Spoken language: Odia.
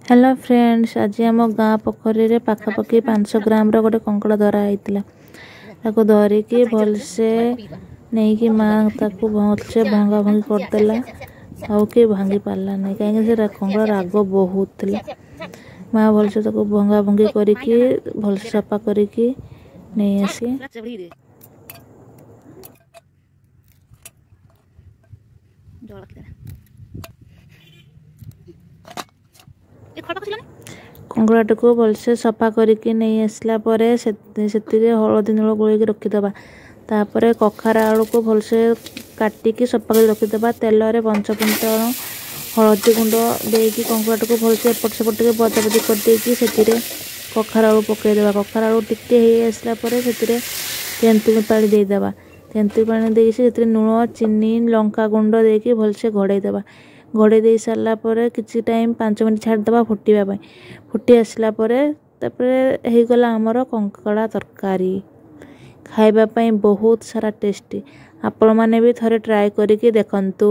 ହ୍ୟାଲୋ ଫ୍ରେଣ୍ଡସ୍, ଆଜି ଆମ ଗାଁ ପୋଖରୀରେ ପାଖାପାଖି 500 ଗ୍ରାମର ଗୋଟେ କଙ୍କଡ଼ା ଧରା ହେଇଥିଲା। ତାକୁ ଧରିକି ଭଲସେ ନେଇକି ମା ତାକୁ ଭଲସେ ଭଙ୍ଗା ଭଙ୍ଗି କରିଦେଲା, ଆଉ କେହି ଭାଙ୍ଗି ପାରିଲା ନାହିଁ, କାହିଁକି ସେ କଙ୍କଡ଼ା ରାଗ ବହୁତ ଥିଲା। ମା ଭଲସେ ତାକୁ ଭଙ୍ଗା ଭଙ୍ଗି କରିକି ଭଲସେ ସଫା କରିକି ନେଇ ଆସି କଙ୍କଡ଼ାଟିକୁ ଭଲସେ ସଫା କରିକି ନେଇ ଆସିଲା ପରେ ସେଥିରେ ହଳଦୀ ଲୁଣ ଗୋଳେଇକି ରଖିଦେବା। ତାପରେ କଖାରୁ ଆଳୁକୁ ଭଲସେ କାଟିକି ସଫା କରି ରଖିଦେବା। ତେଲରେ ପଞ୍ଚଫୁଟଣ, ହଳଦୀ ଗୁଣ୍ଡ ଦେଇକି କଙ୍କଡ଼ାଟିକୁ ଭଲସେ ଏପଟ ସେପଟ ଟିକେ ଭଜା ଭଜି କରିଦେଇକି ସେଥିରେ କଖାରୁ ଆଳୁ ପକାଇଦେବା। କଖାରୁ ଆଳୁ ଟିକେ ହେଇ ଆସିଲା ପରେ ସେଥିରେ ତେନ୍ତୁଳି ପାଣି ଦେଇଦେବା। ତେନ୍ତୁଳି ପାଣି ଦେଇକି ସେଥିରେ ଲୁଣ, ଚିନି, ଲଙ୍କା ଗୁଣ୍ଡ ଦେଇକି ଭଲସେ ଘୋଡ଼େଇ ଦେବା। ଘୋଡ଼େଇ ଦେଇ ସାରିଲା ପରେ କିଛି ଟାଇମ୍ 5 ମିନିଟ୍ ଛାଡ଼ିଦେବା ଫୁଟିବା ପାଇଁ। ଫୁଟି ଆସିଲା ପରେ ତାପରେ ହେଇଗଲା ଆମର କଙ୍କଡ଼ା ତରକାରୀ। ଖାଇବା ପାଇଁ ବହୁତ ସାରା ଟେଷ୍ଟି। ଆପଣମାନେ ବି ଥରେ ଟ୍ରାଏ କରିକି ଦେଖନ୍ତୁ।